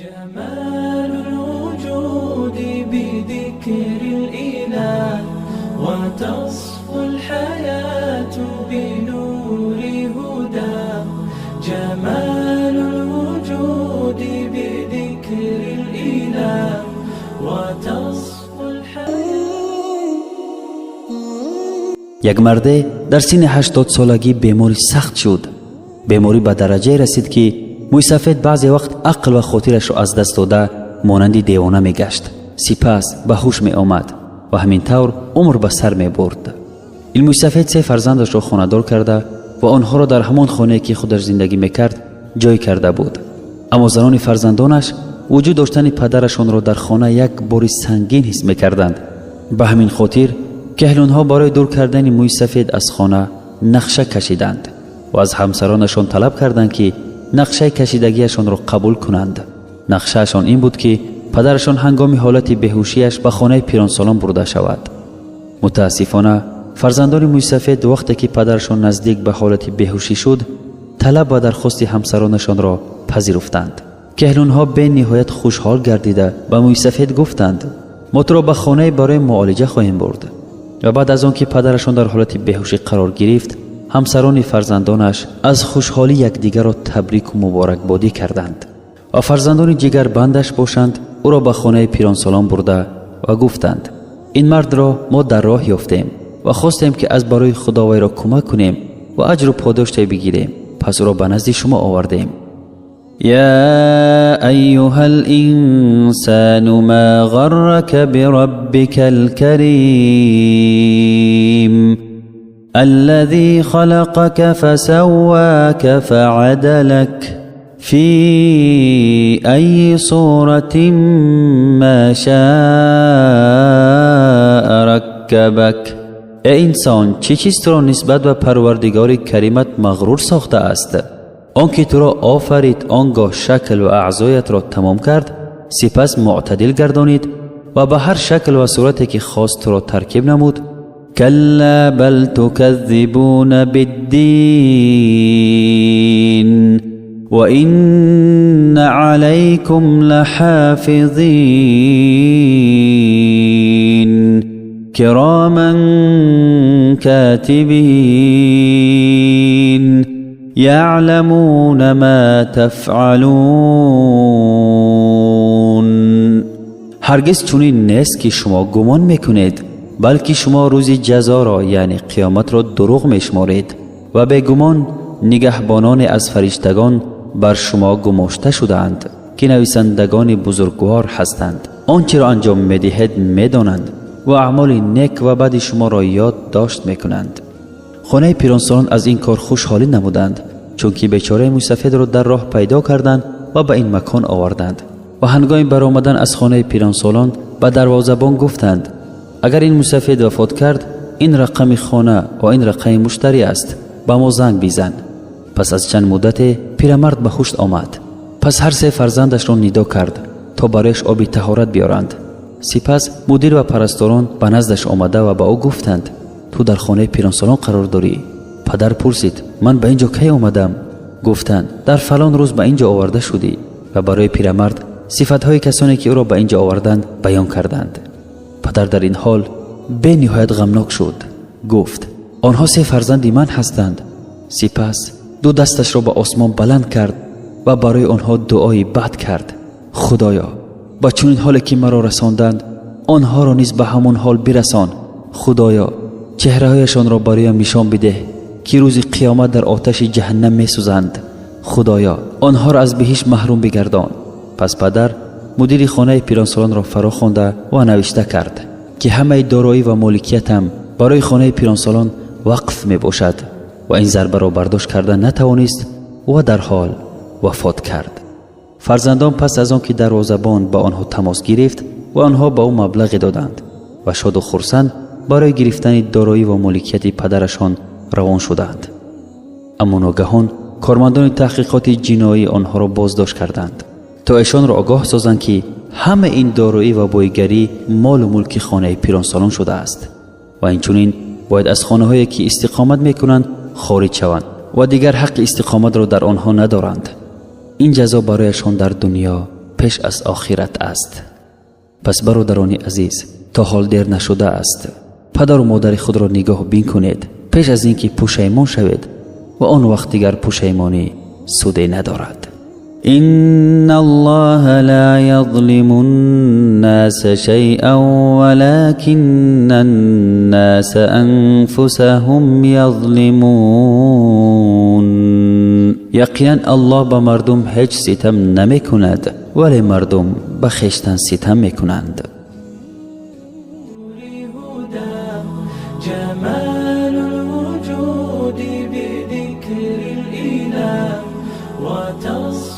جمال الوجود بذكر الإله وتصفو الحياة بنور هدى جمال الوجود بذكر الإله وتصفو الحياة. Як марде дар синни 80-солагӣ бемори сахт шуд. Беморӣ ба дараҷае расид, ки мӯйсафед баъзе вақт ақл ва хотирашро аз даст дода, монанди девона мегашт, сипас ба ҳуш меомад ва ҳамин тавр умр ба сар мебурд. Ин мӯйсафед се фарзандашро хонадор карда ва онҳоро дар ҳамон хонае, ки худаш зиндагӣ мекард, ҷой карда буд. Аммо занони фарзандонаш вуҷуд доштани падарашонро дар хона як бори сангин ҳис мекарданд. Ба ҳамин хотир каҳлунҳо барои дур кардани мӯйсафед аз хона нақша кашиданд ва аз ҳамсаронашон талаб карданд, ки нақшаи кашидагиашонро қабул кунанд. Нақшаашон ин буд, ки падарашон ҳангоми ҳолати беҳушияш ба хонаи пиронсолон бурда шавад. Мутаассифона, фарзандони мӯйсафед, вақте ки падарашон наздик ба ҳолати беҳушӣ шуд, талаб ва дархости ҳамсаронашонро пазируфтанд. Кеҳлунҳо бениҳоят хушҳол гардида, ба мӯйсафед гуфтанд: «Мо туро ба хонае барои муолиҷа хоҳем бурд». Ва баъд аз он ки падарашон дар ҳолати беҳушӣ қарор гирифт, ҳамсарони фарзандонаш аз хушҳолӣ якдигарро табрику муборакбодӣ карданд ва фарзандони ҷигарбандаш бошанд, ӯро ба хонаи пиронсолон бурда ва гуфтанд: «Ин мардро мо дар роҳ ёфтем ва хостем, ки аз барои Худо вайро кӯмак кунем ва аҷру подоште бигирем, пас ӯро ба назди шумо овардем». يا أيها الإنسان ما غرك بربك الكريم الذي خلقك فسواك فعدلك في أي صورة ما شاء ركبك. Эй инсон, чӣ чиз туро нисбат ба Парвардигори каримат мағрур сохтааст, он ки туро офарид, он гоҳ шакл ва аъзоятро тамом кард, сипас мӯътадил гардонид ва ба ҳар шакл ва сурате, ки хост, туро таркиб намуд? كلا بل تكذبون بالدين وإن عليكم لحافظين كراما كاتبين يعلمون ما تفعلون. Ҳаргиз чунин нест, ки шумо гумон мекунед, балки шумо рӯзи ҷазоро, яъне қиёматро, дурӯғ мешуморед ва бегумон нигаҳбононе аз фариштагон бар шумо гумошта шудаанд, ки нависандагони бузургвор ҳастанд, он чиро анҷом медиҳед медонанд ва аъмоли нек ва бади шуморо ёд дошт мекунанд. Хонаи пиронсолон аз ин кор хушҳолӣ намуданд, чунки бечораи мӯйсафедро дар роҳ пайдо карданд ва ба ин макон оварданд. Ва ҳангоми баромадан аз хонаи пиронсолон ба дарвозабон гуфтанд: «Агар ин мӯйсафед вафот кард, ин рақами хона ва ин рақами муштарӣ аст, ба мо занг бизан». Пас аз чанд муддате пирамард ба ҳуш омад. Пас ҳар се фарзандашро нидо кард, то барояш оби таҳорат биёранд. Сипас мудир ва парасторон ба наздаш омада ва ба ӯ гуфтанд: «Ту дар хонаи пиронсолон қарор дорӣ». Падар пурсид: «Ман ба ин ҷо кай омадам?» Гуфтанд: «Дар фалон рӯз ба ин ҷо оварда шудӣ». Ва барои пирамард сифатҳои касоне, ки ӯро ба ин ҷо оварданд, баён карданд. Падар дар ин ҳол бениҳоят ғамнок шуд, гуфт: «Онҳо се фарзанди ман ҳастанд». Сипас ду дасташро ба осмон баланд кард ва барои онҳо дуои бад кард: «Худоё, ба чунин ҳоле, ки маро расонданд, онҳоро низ ба ҳамон ҳол бирасон. Худоё, чеҳраҳояшонро бароям нишон бидеҳ, ки рӯзи қиёмат дар оташи ҷаҳаннам месӯзанд. Худоё, онҳоро аз биҳишт маҳрум бигардон». Пас падар мудири хонаи пиронсолонро фаро хонда ва навишта кард, ки ҳамаи дороӣ ва моликиятам барои хонаи пиронсолон вақф мебошад. Ва ин зарбаро бардошт карда натавонист ва дар ҳол вафот кард. Фарзандон пас аз он ки дарвозабон ба онҳо тамос гирифт ва онҳо ба ӯ маблағе доданд ва шоду хурсанд барои гирифтани дороӣ ва моликияти падарашон равон шуданд. Аммо ногаҳон кормандони таҳқиқоти ҷиноӣ онҳоро боздошт карданд, то эшонро огоҳ созанд, ки ҳама ин дороӣ ва бойгарӣ молу мулки хонаи пиронсолон шудааст ва инчунин бояд аз хонаҳое, ки истиқомат мекунанд, хориҷ шаванд ва дигар ҳаққи истиқоматро дар онҳо надоранд. Ин ҷазо барояшон дар дунё пешниҳод гардид. пеш аз охират аст. Пас бародарони азиз, то ҳол дер нашудааст. Падару модари худро нигоҳ бикунед пеш аз ин ки пушаймон шавед ва он вақт дигар пушаймонӣ суде надорад. إن الله لا يظلم الناس شيئا ولكن الناس أنفسهم يظلمون. یقینا الله به مردم هیچ ستم نمی کند، ولی مردم به خویشتن ستم می کنند. جمال الوجود بذكر الإله وتصفو